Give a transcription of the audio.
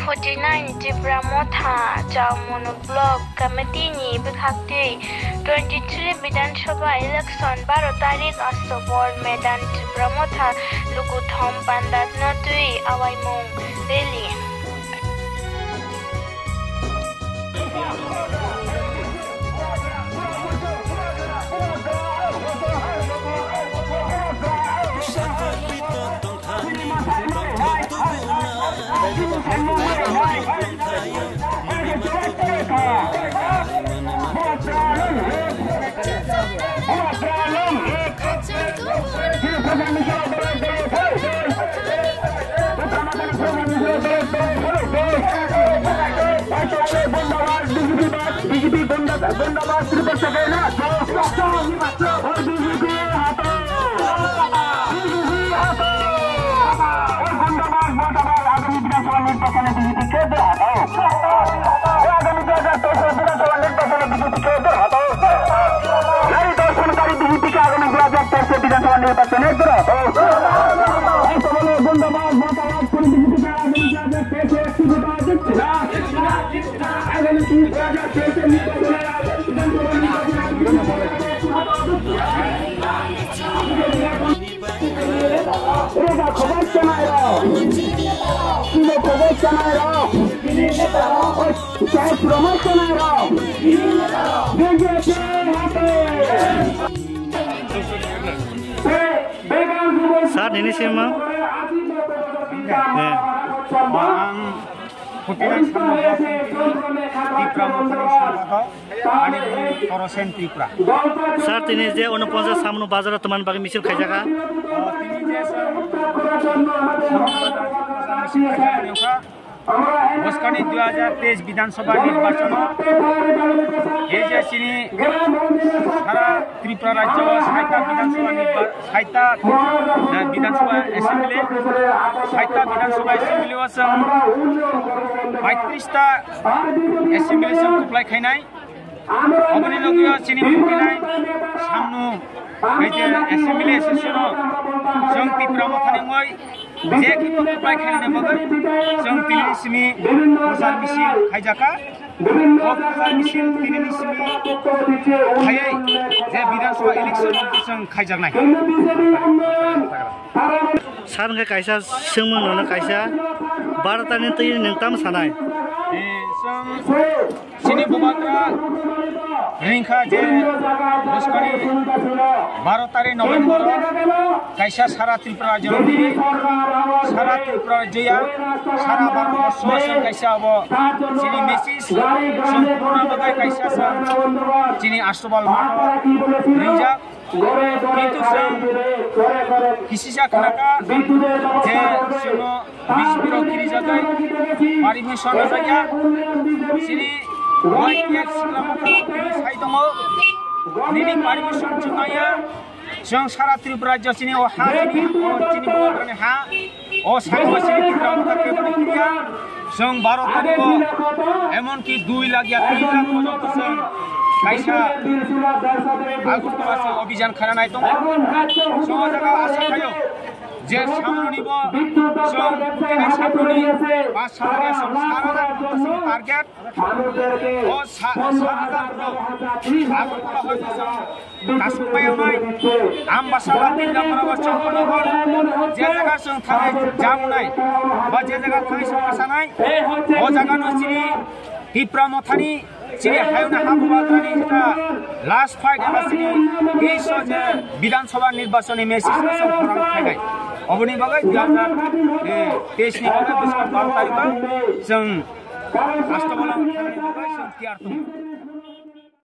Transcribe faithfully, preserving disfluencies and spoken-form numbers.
Forty nine Tipra Motha Chowmonu Block Committee ni bwkhaktwi twenty three Bidhan Sabha election baro tarik October Medan Tipra Motha Lukuthom Pandatno twi awaimung rally. B J P gunda, gundabad Tripura Sekai na. B J P hato. B J P hato. Gundabad, gundabad, agami Bidhan Sabha nirbachone B J P ke dur hato. Agami dui hajar teis Bidhan Sabha nirbachone B J P ke dur hato. Nari dorshon kari B J P ke agami dui hajar teis Bidhan Sabha nirbachone dur hato. Gundabad, gundabad, B J P ke agami dui hajar teis Sir, nini sima? Eh. Ang Khotila Samung Block Committee, Tipra Mothani Songkhothok, ani bumung Korosen Tripura. Sir, tini je unoponchas Samung Bazar o tongmani bagwi misil khaijak ha? O, tini je chwng Samung Bazar o misil khaijak ha, bwskangni dui hajar teis Bidhan Sabha nirbachon o, je je chini sara Tripura rajyo o saita Bidhan Sabha nirba-, saita, eh, Bidhan Sabha Assembly, saita Bidhan Sabha Assembly o chwng paitris ta Assembly chwng kwplai khainai. Oboni logi o chini mukhunai samung hai je Assembly session o chwng Tipra Mothani wngwi je kiphilwi kwplai khainani bagwi chwng tini simi prochar misil khaijakha. O prochar misil tini simi khaiwi je Bidhan Sabha election chwng khaijaknai. Sir, hwnkhe kaisa swngmung nono kaisa, baro tani twi nwng tamo sanai? Eh, chwng Chini bubagra ringkha je bwskangni baro tarik November o kaisa sara Tripura rajyo, sara Tripura rajyo ya, sara Bharat borso chwng kaisa abo chini message chwng purna bagwi kaisa chwng chini Astabal matho ringjak. Kintu chwng kisisa khnakha je chwngno B J P rok kirijagwi permission rwjakya. Chini Y T F sikla mokol tini sai tongo. Nini permission chwng naiya. Chwng sara Tripura rajyo chini o ha chini, o chini bubagrani ha. O sani bo chini Tripura mokol kebo ni kiriya. Chwng baro tarikh o emon ki dui lakh ya tin lakh porjonto chwng kaisa Agartala se obhijan khana nai tongo. Chwng o jaga asa khaio je samroni bo chwng tini samroni ba samroni chwng sat hajar porjonto chwng target. O sa-, sat hajar borok Agartala hoi chwng kasuk pai wngnai, Ambasa ba Tindamarao ba Chongkhonohor je jaga chwng thangnai jamunai ba je jaga thangnai chwng asanai, o jaga no chini Tipra Mothani chini hayungni ha bubagrani jeta last fight eba chini teis o je Bidhan Sabha nirbachoni message no chwng khorang khainai. Oboni bagwi dui hajar teis ni bagwi bwskang baro tarikh o chwng Rashtrabala thangni bagwi chwng tiyar tongo.